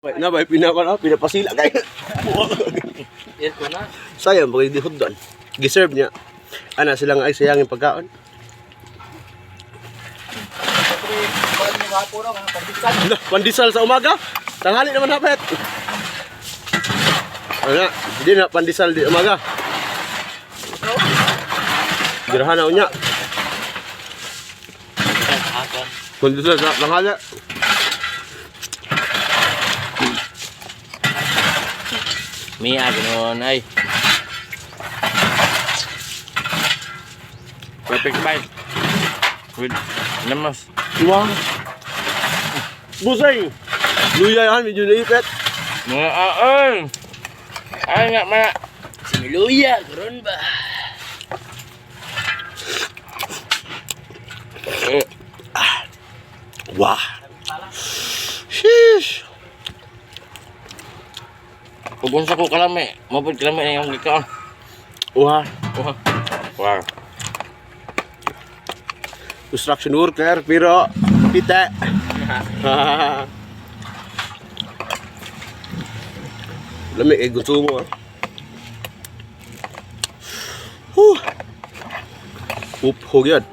Na ba pinaka na pinapasila kay. Aircon na. Sayang pag di hudon. Giserve niya. Ana sila nga ay sayangin pagkaon. Lah, pandesal sa umaga. Tanghali naman hapit. Ana, di na pandesal di umaga. Girahan na unya. Pandesal sa tanghali. Mia, ganoon ay. Perfect bite. With namas. Wow. Busay. Luya yan, medyo naipit. Mga aon. Ay nga mga. Similuya, karon ba? Eh, Wah. Sheesh. Kung unsa ko kalami, mapod kalami na yung gikaon. Wah. Wah. Wow. Construction worker, pero pita. Lami eh, konsumo ah. Huh. Upho gyud.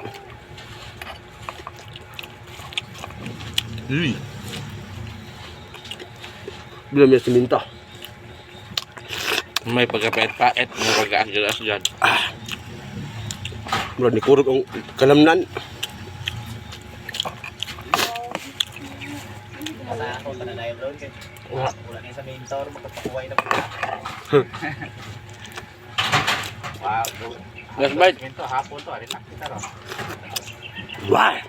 Uy. Bila may siminto. May pagkapait-pait, may pagkaasgal-asgal. Murag ni kurog ang kalamnan. Sa ako sa nanay ron kay wala ni sa main tower makapakuway na po. Wow. Last bite. Minto hapon to, relax kita ro. Wah.